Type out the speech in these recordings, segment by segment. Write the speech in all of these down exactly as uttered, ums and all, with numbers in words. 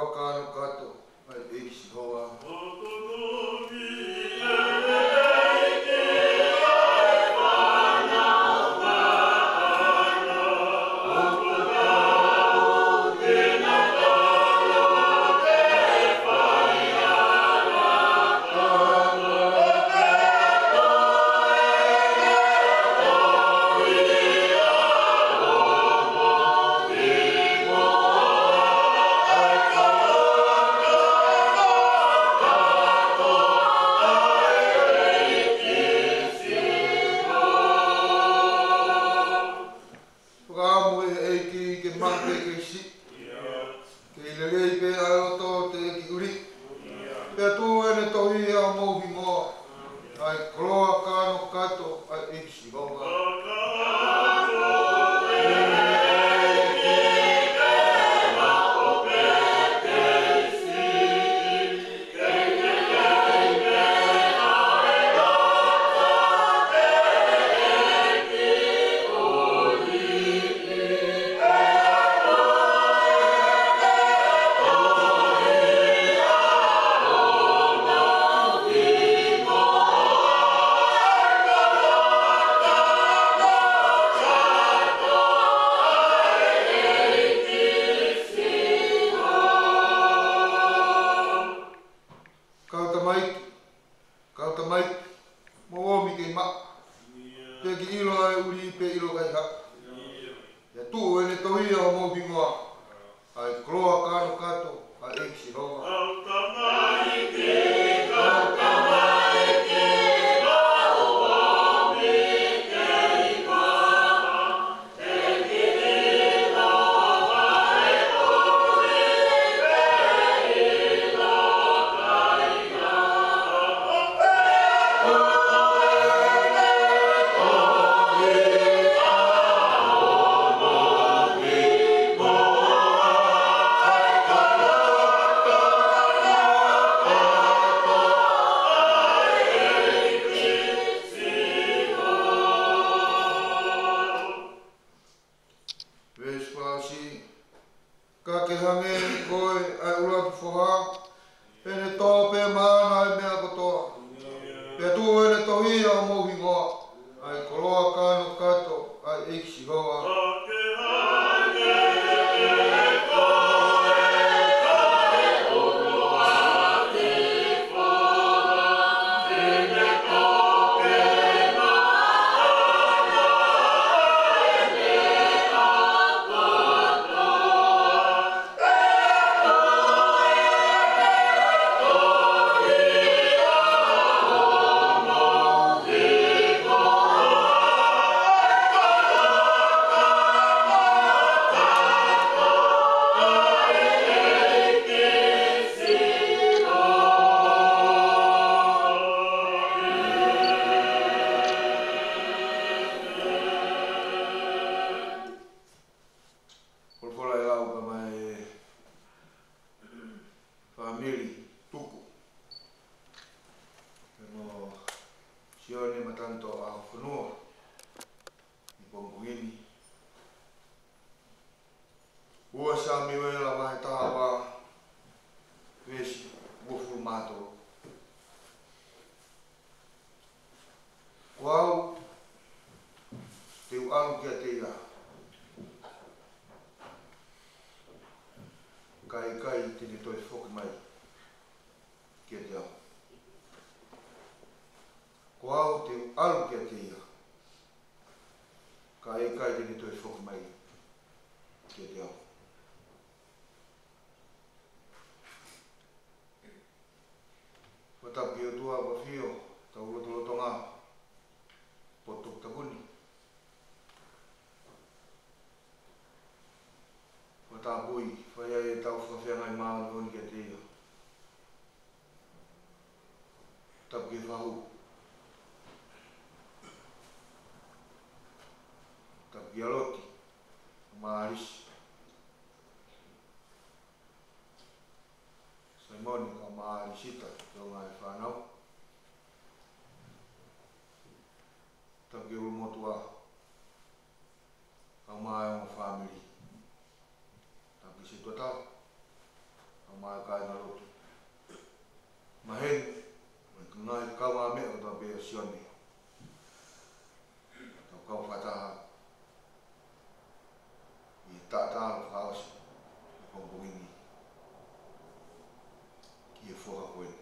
Koloa kānokato ʻa e ʻEiki Sihova. Fakaʻamu ʻe he ʻEiki ke maʻu pē kei siʻi. Kei lelei pē ʻa e loto ʻo e teʻeki ʻuli. Pea tuʻu ʻene tohi ʻi homou hingoa, ʻa e koloa kānokato ʻa e ʻEiki Sihova. Kau tamaiki, kau tamaiki, mou omi kei maʻa. Teʻeki ʻilo ʻa e ʻuli pe ʻilo kaihaʻa. Pea tuʻu ʻene tohi ʻi homou hingoa, ʻa e koloa kānokato ʻa e ʻEiki Sihova. Veesi fā siʻi, ka ke hangē ko e ʻuluaki foha, ʻene tō pē maʻana ʻa e meʻa kotoa. Pea tuʻu ʻene tohi ʻi homou hingoa, ʻa e koloa kānokato ʻa e ʻEiki Sihova. Folofola ʻe lau ka mai fāmili tuku. Pea mo Sione Matanto ʻa Fonua. ʻI he pongipongi ni. Ua Samiuela vahe taha ua, veesi uofulu mā tolu. Ko au, te u ʻalu kiate ia, ka ʻikai te ne toe foki mai kiate au. Ko au te u ʻalu kiate ia, ka ʻikai te ne toe foki mai kiate au. Fakatapu ki he ʻOtua ʻoku ʻafio ʻetau lotolotonga, potu tokoni. Fakatapui, fai ai ʻetau fakafeangai māʻoniʻoni kiate ia. Tapu ki he fahu. Tapu kia Loti, Mālisi. Saimoni, ka Mālisita, ki he ngaahi fānau. Tapu ki he ʻulumotuʻa, kae ʻumaʻā e ongo fāmili. Tapu ki he setuata, Kae ʻumaʻā e kāingalotu maheni, mo e ngaahi kaungāmeʻa kotoa pē ʻo Sione. Tau kau fakataha ʻi he taʻataʻalo fakaʻosi ʻo e pongipongi ni ki he foha ko eni.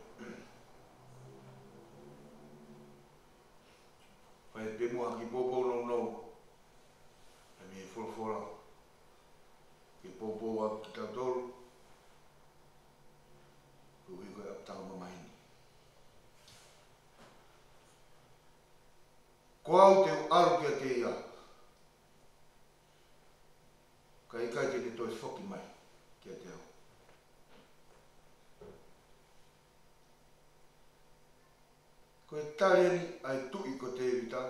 Fai pē muʻa ha kiʻi poupou nounou mei he folofola, ke poupou ʻaki kitautolu koeʻuhi ko e ʻapitanga mamahi ni. Ko au te u ʻalu kiate ia, kae ʻikai te ne toe foki mai kiate au. Ko e tali eni ʻa e tuʻi ko Tēvita,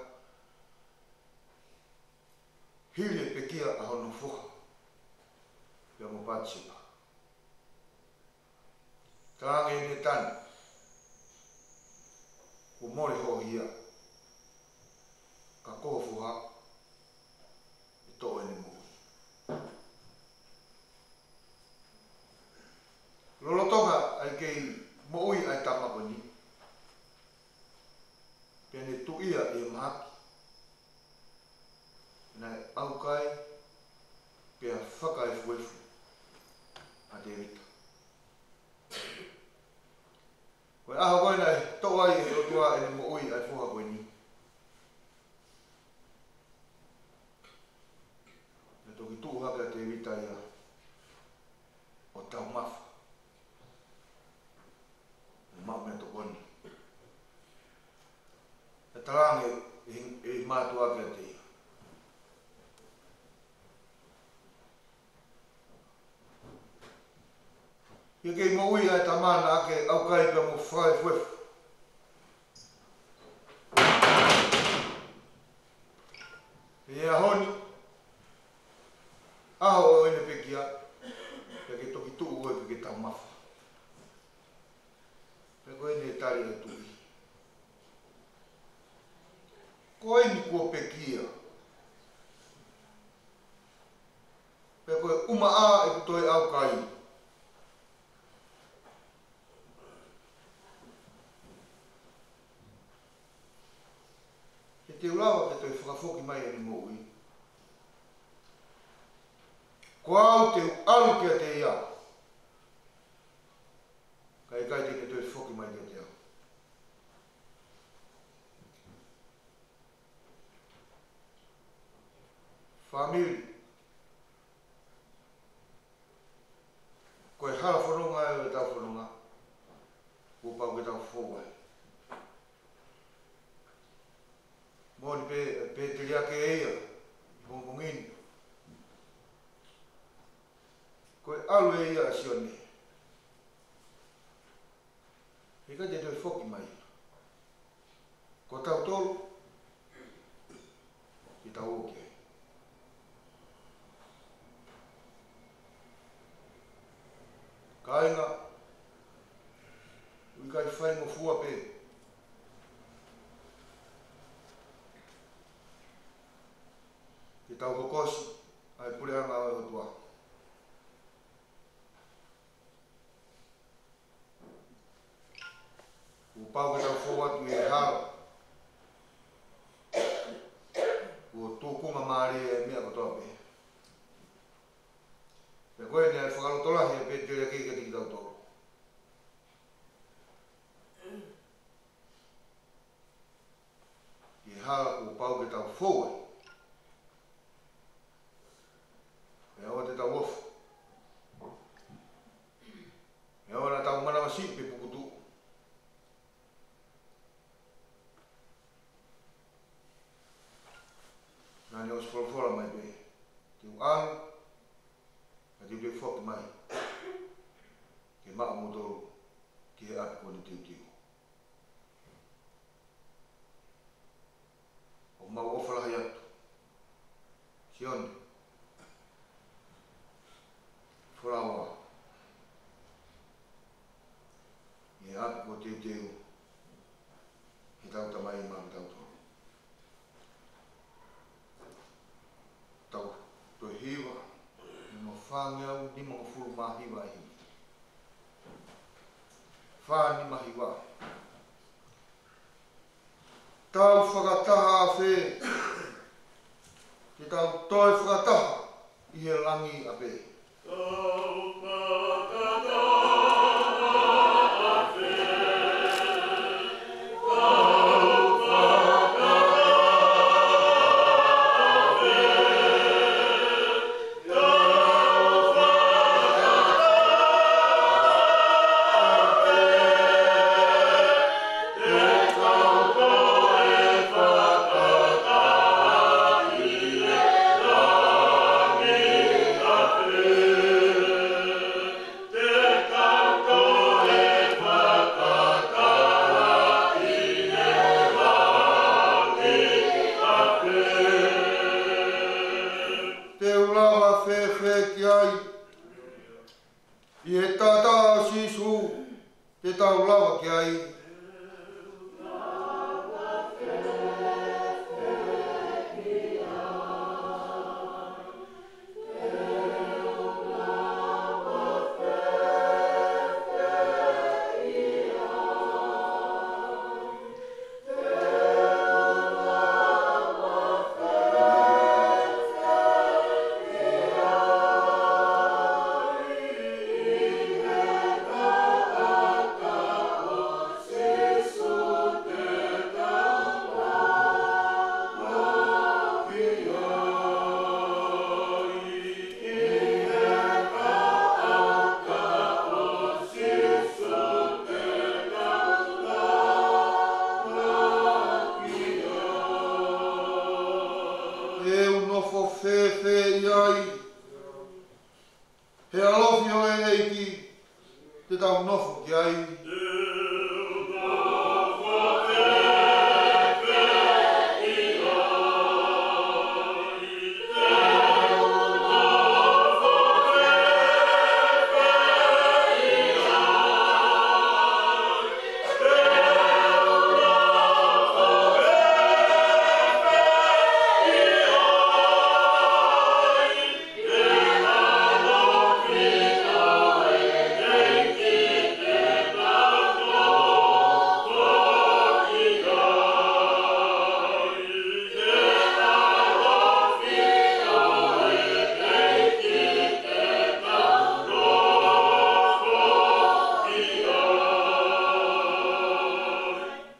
hili e pekia ʻa hono foha, pea mo Patisepa. Talaange ʻe Nētane, kuo mole hoʻo hia, ka ko ho foha ʻe toʻo ʻene moʻui. Lolotonga ʻa e kei moʻui ʻa e tama ko eni, pea ne tuʻia ʻi he mahaki, naʻe ʻaukai pea fakaefuefu ʻa Tēvita. Ko e ʻaho ko ē naʻe toʻo ai ʻe he ʻOtua ʻene moʻui ʻa e foha ko eni, naʻe toki tuʻu hake ʻa Tēvita ia ʻo taumafa, ʻo maʻu meʻatokoni. Naʻe talaange ʻe he, ʻe he mātuʻa kiate ia, ʻi he kei moʻui ʻa e tama naʻa ke ʻaukai pea mo fakaefuefu, ʻi he ʻaho ni, ʻaho ʻo ʻene pekia, pea ke toki tuʻu koe ke ke taumafa. Pea ko eni e tali ʻa e tuʻi, ko eni kuo pekia, pea ko e ʻumaʻā ʻeku toe ʻaukai, he te u lava ke toe fakafoki mai ʻene moʻui. Ko au te u ʻalu kiate ia, kae ʻikai te ne toe foki mai kiate au. Fāmili, ko e hala fononga ʻo ʻetau fononga, kuo pau ke tau fou ai. Moʻoni pē, pēteliake ia ʻi he pongipongi ni. Ko e ʻalu ē ia ʻa Sione, he ʻikai te toe foki mai. Ko tautolu, ke tau ō ki ai. Kāinga, ʻoku ʻikai faingofua pē ke tau hokosi ʻa e puleʻanga ʻo e ʻOtua. Kuo pau ke tau fou atu ʻi he hala kuo tukunga mālie ʻa e meʻa kotoa pē. Pea ko eni ʻa e fakalotolahi ʻa e pēteliake kiate kitautolu. ʻI he hala kuo pau ke tau fou ai, pea ʻoua te tau ofo. Pea ʻoua naʻa tau manavasiʻi pe pukutuʻu. Naʻa ne ʻosi folofola mai pē, te u ʻalu, ka te u toe foki mai ke maʻu moutolu ki he ʻapi kuo ne teuteu. ʻOku mau ʻofa lahi atu, Sione, folaua ʻi he ʻapi kuo teuteu heʻetau Tamai maʻatautolu. Tau toe hiva, nima fāngeau nimangofulu mā hiva ʻi he fā nima hiva. Tau fakataha ʻafē, te tau toe fakataha ʻi he langi ʻapē. Te u lava fēfē ki ai? ʻI he taʻataʻa ʻo Sīsū te tau lava ki ai. Te u nofo fēfē ʻi ai? He ʻalofi ʻo e ʻEiki te tau nofo ki ai.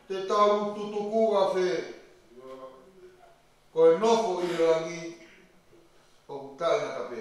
Te tau tutuku ʻafē? Ko e nofo ʻi he langi ʻoku taʻengata pē.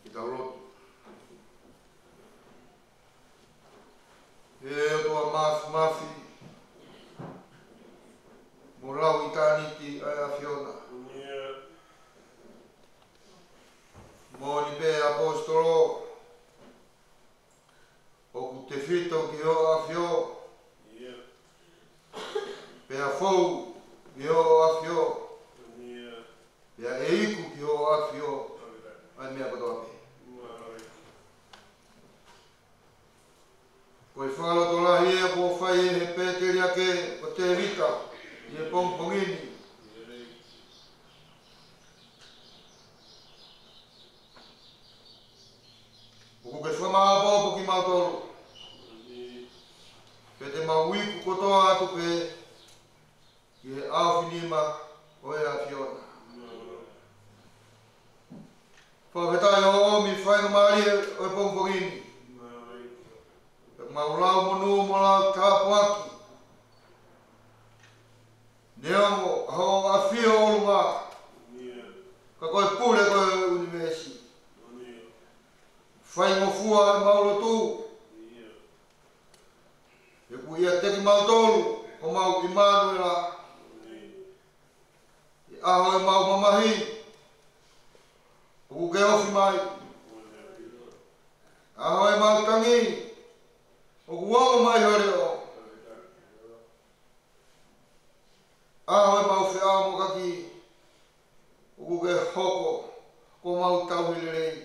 Ke tau lotu. ʻE ʻOtua Māfimafi, mo lau ʻitāniti ʻa e ʻAfiona. Moʻoni pē ʻaposetolo, ʻoku tefito ki hoʻo ʻafio. Pea fou ki hoʻo ʻafio. Pea ʻe iku ki hoʻo ʻafio ʻa e meʻa kotoa pē. Ko e fakalotolahi ē kuo fai ʻe he pēteliake ko Tēvita ʻi he pongipongi ni. ʻOku ke fakamāʻopoʻopo kimautolu. Pea te mau iku kotoa atu pē ki he ʻaofinima ʻo e ʻAfiona. Fakafetaʻi hoʻo ʻomi faingamālie ʻo e pongipongi ni. Pea mau lau monū mo lau tāpuaki. Neongo ʻa Hoʻo ʻAfio ʻo ʻolunga, ka ko e Pule koe ʻo e ʻunivēsi. Faingofua ʻemau lotu, he ʻoku ʻiate kimautolu homau ʻImanuela. ʻI he ʻaho ʻemau mamahi, ʻoku ke ofi mai. ʻAho ʻemau tangi, ʻoku ongo mai ho leʻo. ʻAho ʻemau feʻamoʻakaki, ʻoku ke hoko ko homau tauhi lelei.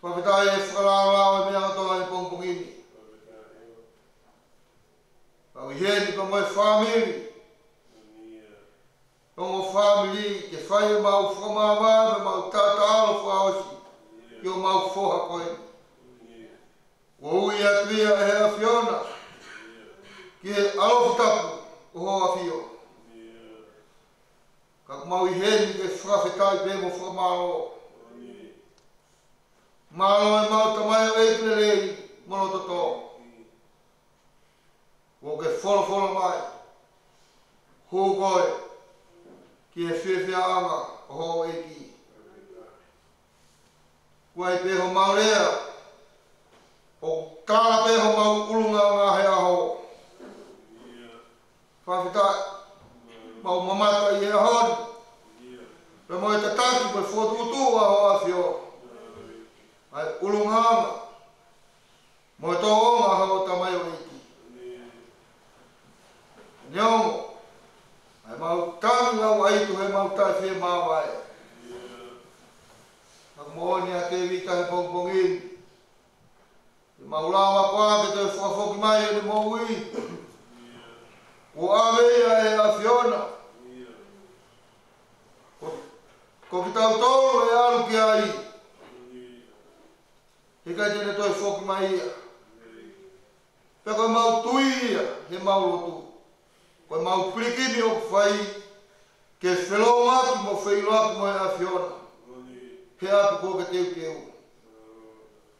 Fakafetaʻi ʻe fakalālā ʻa e meʻa kotoa ʻi he pongipongi ni. Kau ʻi heni pea mo e fāmili. Ongo fāmili ke fai ʻemau fakamāvae mo ʻemau tatalo fakaʻosi ki homau foha ko eni. Kuo ui atu ia ʻe he ʻAfiona ki he ʻalofi tapu ʻo Hoʻo ʻAfio. Ka ʻoku mau ʻi heni ke fakafetaʻi pē mo fakamālō. Mālō ʻemau tamaioʻeiki lelei mo loto tō. Kuo ke folofola mai, hū koe ki he fiefiaʻanga ʻo Hoʻo ʻEiki. Kuo ʻai pē homau lea, ʻo tala pē homau ʻulungaanga he ʻaho. Fakafetaʻi, mau mamata ʻi he ʻaho ni pea mo e tataki mo e fokotuʻutuʻu ʻa Hoʻo ʻAfio, ʻa e ʻulungaanga mo e tōʻonga ʻa hoʻo tamaioʻeiki. Neongo ʻa ʻemau tangi ʻaupito he ʻemau taʻefiemāvae, ka ʻoku moʻoni ʻa Tēvita he pongipongi ni, ʻemau lava koā ke toe fakafoki mai ʻene moʻui. Kuo ʻave ia ʻe he ʻAfiona. Ko, ko kitautolu ʻe ʻalu ki ai, heʻikai te ne toe foki mai ia. Pea ko ʻemau tui ia he ʻemau lotu, ko ʻemau pilikimi ʻoku fai ke feʻiloaki mo feʻiloaki mo e ʻAfiona he ʻapi kuo ke teuteu.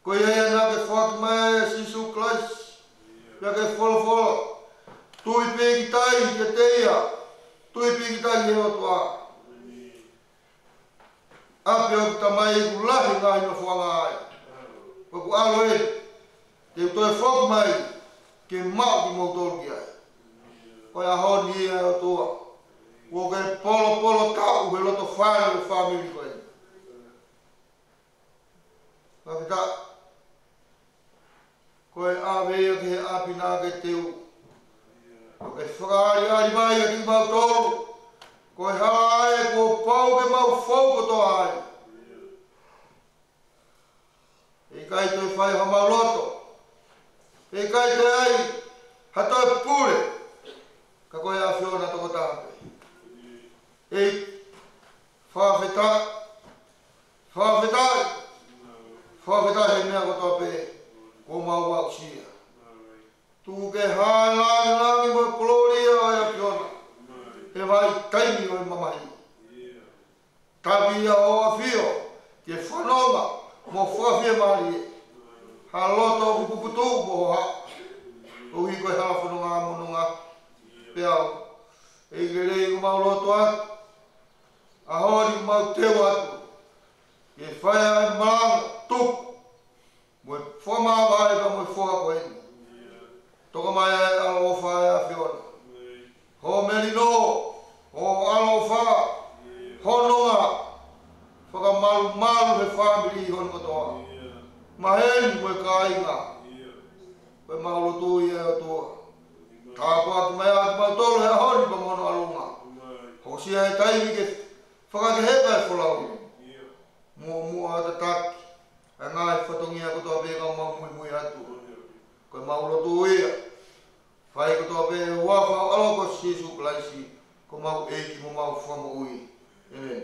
Ko ia ia naʻa ke foaki mai ai ʻa Sīsū Kalaisi, pea ke folofola, tui pīkitai kiate ia, tui pīkitai ki he ʻOtua. ʻApē ʻoku tamai ʻoku lahi ngaahi nofoʻanga ai. ʻOku ʻalu ē, te u toe foki mai ke maʻu kimoutolu ki ai. Ko e ʻaho ni ia ʻe ʻOtua, kuo ke polopolo taʻu he loto fale ʻo e fāmili ko eni. Fakafetaʻi, ko e ʻave ia ki he ʻapi naʻa ke teu. Kuo ke fakaʻaliʻali mai kiate kimautolu. Ko e hala ē kuo pau ke mau fou kotoa ai. Heʻikai toe fai ha mau loto. Heʻikai toe ʻai ha toe pule. Ka ko e ʻAfiona tokotaha pē. ʻEiki, fakafetaʻi. Fakafetaʻi. Fakafetaʻi he meʻa kotoa pē kuo mau aʻusia. Tuku ke hā e langilangi mo e kolōlia ʻo e ʻAfiona he vahaʻa taimi ʻo e mamahi. Tavi ʻa Hoʻo ʻAfio ke fanongo mo fakafiemālie ha loto ʻoku puputuʻu mo hohaʻa, koeʻuhi ko e hala fononga mo nonga. Pea ʻEiki lelei, ʻoku mau lotu atu, ʻaho ni ʻoku mau teu atu ke fai ʻa e malanga tuku mo e fakamāvae pea mo e foha ko eni. Toka mai ʻa e ʻaloʻofa ʻa e ʻAfiona, hoʻo melino, hoʻo ʻaloʻofa, hoʻo nonga, fakamalumalu he fāmili hono kotoa, maheni mo e kāinga. Ko ʻemau lotu ia ʻe ʻOtua. Tāpuaki mai ʻa kimautolu he ʻaho ni pea mo hono ʻalunga. Hokosia e taimi ke fakakehe pē ʻa e folau. Muʻomuʻa ʻo tataki ʻa e ngaahi fatongia kotoa pē ka mau muimui atu. Ko ʻemau lotu ia, fai kotoa pē ʻi he huafa ho ʻAlo ko Sīsū Kalaisi, ko homau ʻEiki mo homau Fakamoʻui. ʻĒmeni.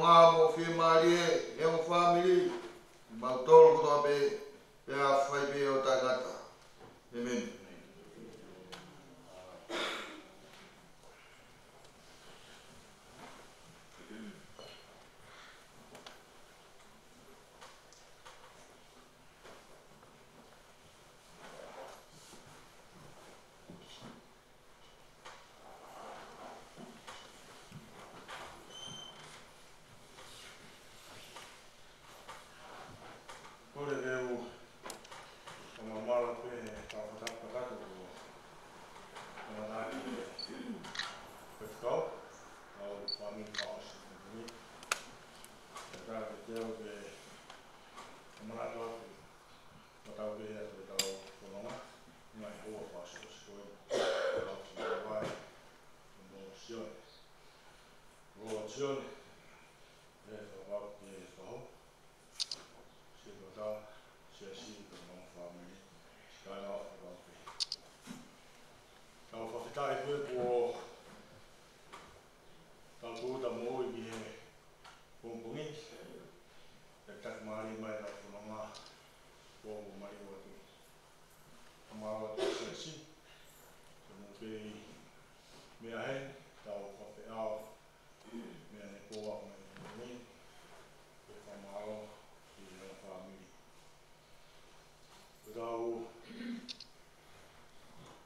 Ā, mo fiemālie, ʻi he ongo fāmili, mautolu kotoa pē, pea fai pē ʻo taʻengata. ʻĒmeni. Kole ke u fakamālō pē he kau fakatapu kakato kuo kamata ʻaki ʻe he Faifekau, kau fāmili fakaʻosi ko eni. Pea ʻoku ou tui ke manatu atu ʻo tau pehē atu ʻetau fononga, ngaahi houa fakaʻosi ko eni. Tau ki he vai, mo Sione. Lolo Sione, ʻe fakapapau ke fakahoko. Siʻi kau siasi, kau fāmili, kāinga ʻofa pē. Tau fakafetaʻi pē kuo tau tūʻuta moʻui ki he pongipongi ni. Pea taki mālie mai ʻetau fononga, kuo maliu atu. Fakamālō atu ki he siasi, ke mou kei meʻa heni, tau fakafeʻao, meʻa ne pō ʻa mai ni, ke fakamālō ki he ongo fāmili. Ko ʻetau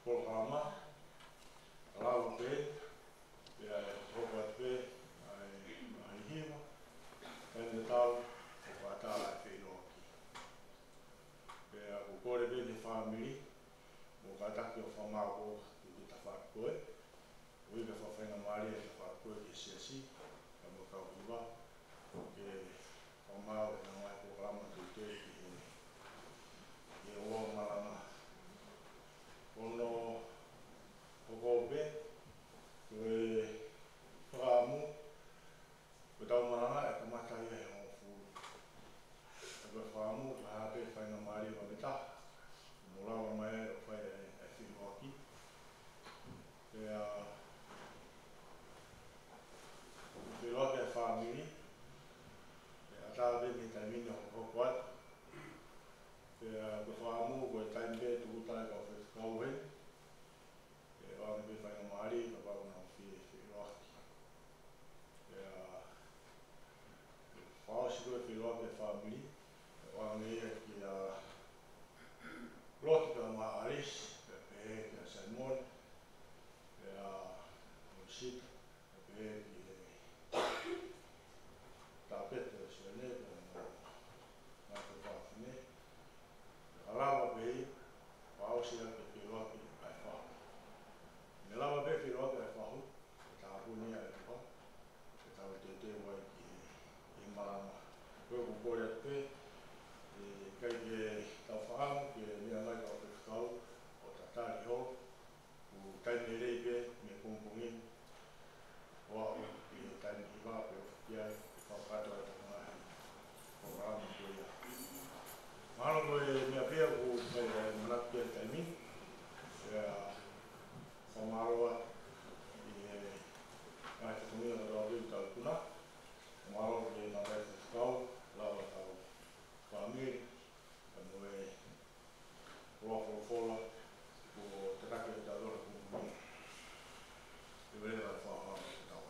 polokalama, ka lava pē, pea ʻe hoko atu pē, ʻa e, ʻa e hiva, taimi tatau, ʻo fakaʻatā ʻa e feʻiloaki. Pea ʻoku ou kole pē ki he fāmili, mou kātaki ʻo fakamālō ki he tafaʻaki ko ē, ʻo ʻikai ke fakafaingamālie e tafaʻaki ko ē ki he siasi, kae mo e kau hiva, ke fakamālō e ngaahi polokalama teuteu ki he, ki he ʻOua Malanga. Ko hono hoko pē, ko e fakaʻamu, ko ʻetau malanga ʻe kamata ia he hongofulu. Ka ko e fakaʻamu, ko e hā pē faingamālie ʻoku mei taha, mou lava mai ai ʻo fai e, e feʻiloaki. Pea, feʻiloaki e fāmili, ʻe ʻatā pē mei he taimi ni ʻo hokohoko atu. Pea ko e fakaʻamu, ko e taimi pē tūʻuta ʻe he kau faifekau heni, ʻe ʻoange pē faingamālie kapau naʻa nau fie feʻiloaki. Pea, fakaʻosi ko ē feʻiloaki e fāmili, ʻe ʻoange ia kia Loti pea mo Alisi, pea pehē kia Saimone, pea mo Sita, pea pehē ki he Tāpete ʻo Sione, pea mo Maʻake Fafine, pea ka lava pē, fakaʻosi ʻaki e feʻiloaki ʻa e fahu. Ne lava pē feʻiloaki ʻa e fahu, ʻe tāpuni ʻa e ʻuha, ʻe tau teuteu ai ki he, ki he malanga. Ko ʻeku kole atu pē, ʻe ʻikai ke tau fakaʻamu ke meʻa mai kau faifekau ʻo tatali holo, ʻoku taimi lelei pē mei he pongipongi ni, ʻo aʻu ki he taimi hiva pea ofi ki ai, ke fakakakato ai ʻetau ngaahi polokalama ko ia. Mahalo ko e meʻa pē ia ʻoku fai ai manatu ki ai he taimi ni. Pea fakamālō atu ʻi he ngaahi fatongia kotoa pē ʻoku tau ikuna. Fakamālō ki he ngaahi faifekau, lava ʻetau fāmili, pea mo e ʻOfa Folofola, kuo tataki ʻetau ʻOtua kuo mui. ʻE vele la fa ha ʻetau.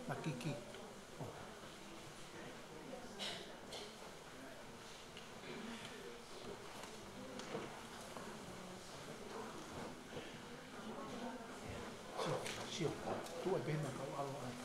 Makiki. Sio, sio. Tuʻu ai pē na kau ʻalu ai.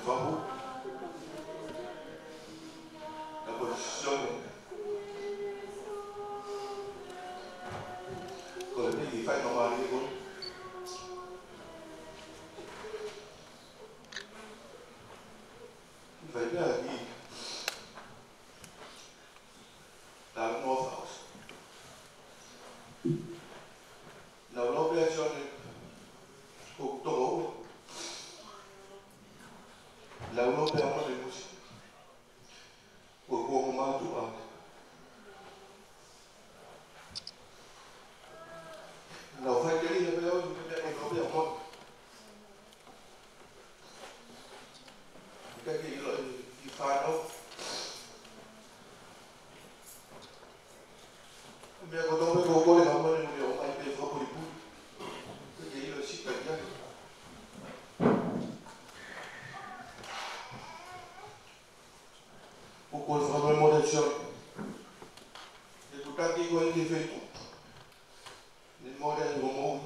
Fahu. Ka ko Sione. Ko e piki fai mamahi ko. Fai pē ʻa e kiʻi talanoa fakaʻosi. Naʻa ku lau pē ʻa Sione, ko e toko ua. Naʻa ku lau pē ʻa Mone Musi. Ko e kuonga mātuʻa. Naʻa ku faʻiteliha pē au, ʻi he meʻa ko e lau pē ʻa Mone. ʻIkai ke ʻilo ʻe he kiʻi fānau. Meʻa kotoa pē ko e kole ka mane mo e ʻomai pē fakapulipuli. ʻIkai ke ʻilo ʻe Sita ki ai. Ko e kole fakamolemole Sione. ʻI heʻeku taki ko ē ki he feituʻu. Ne mole ai hoʻo moʻui.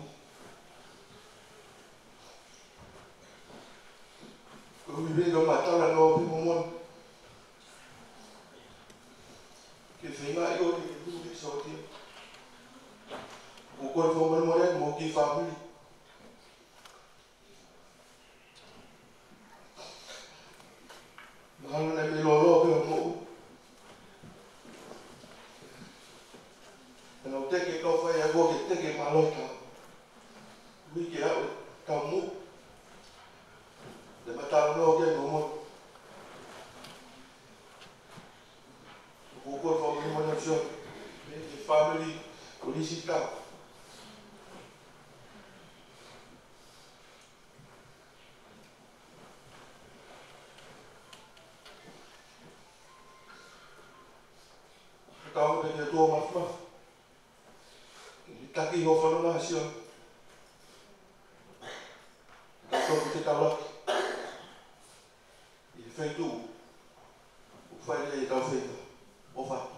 Ko e ʻuhi pē ke u talanoa pē mo Mone. Ke feinga ʻo ʻiloʻi ke hū ki sotia. Ko e kole fakamolemole mo e kiʻi fāmili. Mahalo naʻe meimei lōloa pē hoʻo moʻui. Naʻa ku teke kau fai ako ke teke mālōlō. Uike au, tamu. Te ma talanoa ki ai mo Mone. Ko e kole fakamolemole Sione. Mei he fāmili ʻo Lisita. Ka tau pē ke tuʻa mafimafi. Ke taki hoʻo fononga Sione. Ka tau pē ke tau laki. ʻI he feituʻu. ʻOku fai ai ʻetau feituʻu. ʻOfa.